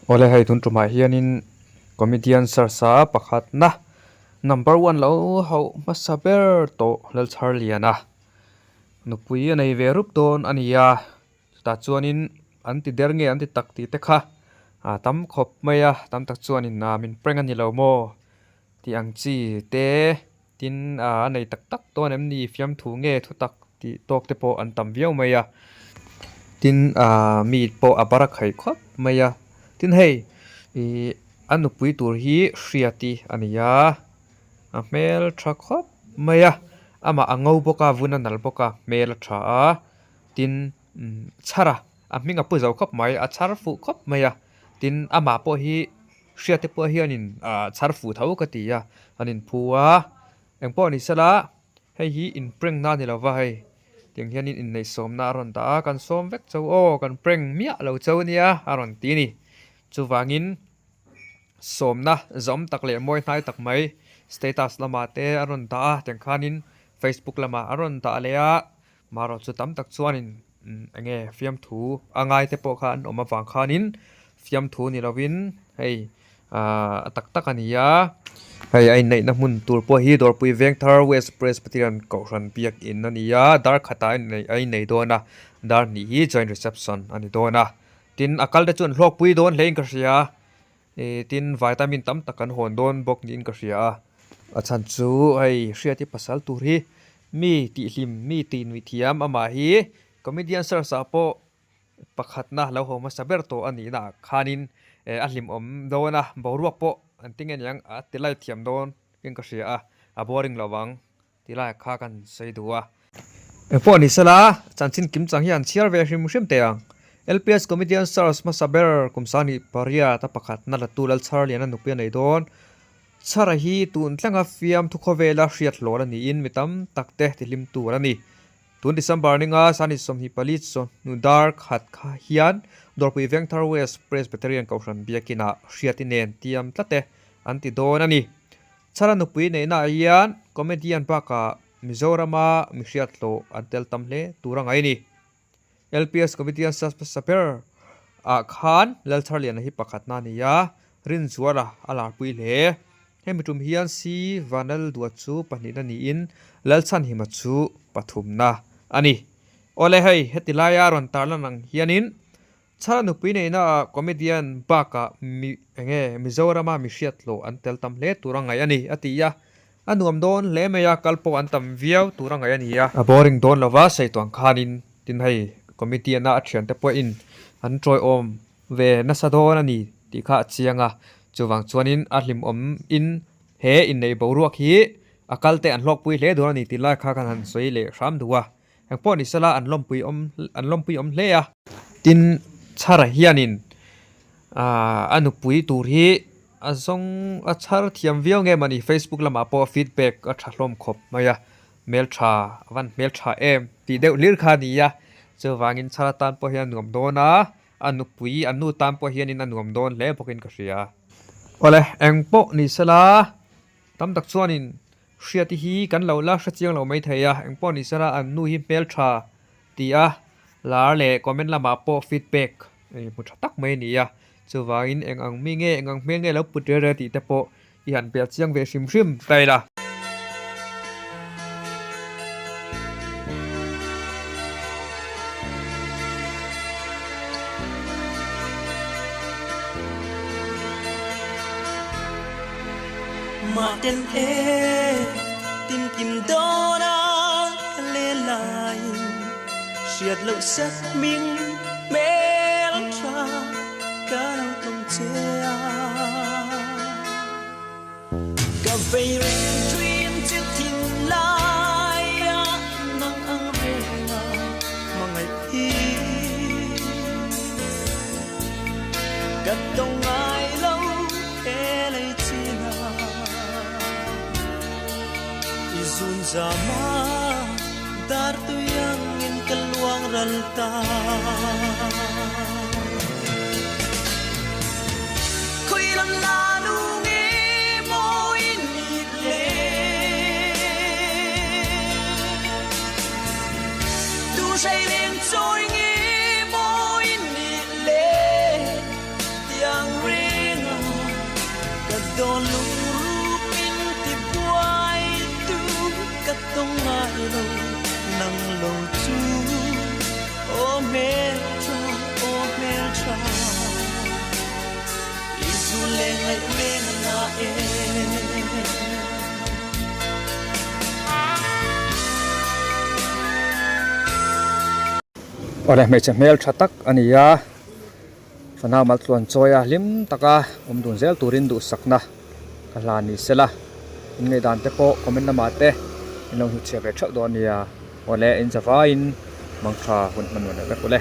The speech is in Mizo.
Awle hei tun tumah hianin comedian search a pakhatna number one lo hauh hmasa ber tawh Lalchharliana nupui a nei ve rup dawn a ni a chutah chuanin an ti der nge an ti tak tih te kha a tam khawp mai a tam tak chuanin ah min prank a ni lo maw tih ang chi te tin ah a nei tak tak dawn em ni fiamthu nge thu tak tih tawk te pawh an tam viau mai a tin ah mi pawh a bara khaih khawp mai a tin hei ihh a nupui tur hi hriati a ni a a hmel tha khawp mai a amah a ngo bawk a vun a nal bawk a hmel a tha a tin chhar a a hming a pu zo khawp mai a chhar fuh khawp mai a tin amah pawh hi hriate pawh hianin ah chhar fuh tho ka ti a an inphu a engpawh ni sela. Hei hi in prank na a ni lo va hei tiang hianin inneih sawmna a rawn dah a kan sawm vek cho aw kan prank miah lo cho nia a rawn ti a ni. Chuvangin sawmna zawm tak leh mawi hnai tak mai status lamah te a rawn dah a tiang khanin facebook lamah a rawn dah leh a marawh chu tam tak chuanin eng nge fiamthu a ngai te pawh kha an awm avang khanin fiamthu ni lovin hei ahh a tak tak a ni a hei a inneihna hmun tur pawh hi Dawrpui Vengthar West Presbyterian Kohhran biakin a ni a dar khatah a innei dawn a dar hnih hi joint reception a ni dawn a tin a kal te chu an hlawkpui dawn hle in ka hria ih tin vitamin tam tak an hawn dawn bawk niin ka hria a a chhan chu hei hriati pasal tur hi mi tihhlim mi tih nuih thiam amah hi comedian search ah pawh pakhatna lo haw hmasa ber tawh a nihna ah khanin eh a hlimawm dawn a boruak pawh an ti nge niang a ti lai thiam dawn in ka hria a a boring lo vang ti lai kha kan sawi duh a. Engpawh ni sela chanchin kim chang hi an chhiar ve hrim hrim teh ang. LPS Comedian Search hmasa ber kum sangni pariat a pakhatna latu Lalchharliana nupui a nei dawn. Chhara hi tun tlenga fiam thu khawvela hriat hlawr a niin mi tam tak te tihlim tur a ni. Tun December ninga sani 24 chawhnu dar khat kha hian Dawrpui Vengthar West Presbyterian Kohhran Biakinah hriati nen tiam tlat e an ti dawn a ni. Chhara nupui neihnaah hian comedian bakah Mizorama mi hriat hlawh an tel tam hle tur a ngaih a ni. LPS comedian search hmasa ber ah khan Lalchharliana hi pakhatna a ni a, Rinzuala a larpui hle. Hemi tum hian C Vanal Duat chu pahnihna niin Lalchhanhima chu pathumna a ni. Awle hei, heti laia rawn tarlan ang hianin Chhara nupui neihna ah comedian bakah mi enge Mizorama mi hriat hlawh an tel tam hle tur a ngaih a ni a ti a, a nuam dawn hle mai a, kal pawh an tam viau tur a ngaih a ni a. A boring dawn lova sawi tuang khanin tin hei comedian a a thiante pawhin an tawiawm ve nasa dawn a ni tih kha a chiang a, chuvang chuanin a hlimawm in he inneih boruak hi a kal te an hlawkpui hle dawn a ni tih lai kha kan han sawi leh hram duh a. Eng pawh ni sela an lawmpui awm an lawmpui awm hle a. Tin, Chhara hianin aah a nupui tur hi a zawng a chhar thiam viau nge mawni Facebook lamah pawh feedback a tha hlawm khawp mai a, hmeltha a van hmeltha em tih deuh hlir kha a ni a, chuvangin Chhara tan pawh hian a nuam dawn a, a nupui a nu tan pawh hianin a nuam dawn hle bawkin ka hria. Awle, eng pawh ni sela tam tak chuanin Hriati hi kan lo la hre chiang lo mai thei a, engpawh ni sela an nu hi hmeltha ti a, lar leh comment lamah pawh feedback hmu tha tak mai a ni a, chuvangin eng ang mi nge eng ang hmel nge lo put rel rel tih te pawh i han bel chiang ve hrim hrim ta ila. Mahten e tin kim dawn a ka len laiin hriat loh sek hming hmel tha ka lo tawng che a. Ka vei reng thin che thin lai a nang ang reng a hmangaih hi ka tawng ngai lo he lei chin a i zun zam a dar tui ang in ka luang ral ta. Khawi lam la nu nge maw i nih le? Tu hrei leng chawi nge maw i nih le? Tiang. Ka tawng ngai lo nang lo chu Aw hmeltha, aw hmeltha I zu leng ngaih reng a na e. Awle hmeichhe hmel tha tak a ni a, fanau mal tluan chawi a hlim taka awm dun zel turin duhsakna ka hlan ni sela, in ngaihdan te pawh comment lamah te in lo hnutchhiah ve theuh dawn a nia, awle in zavaiin mangtha hun hman nuam leh vek ule.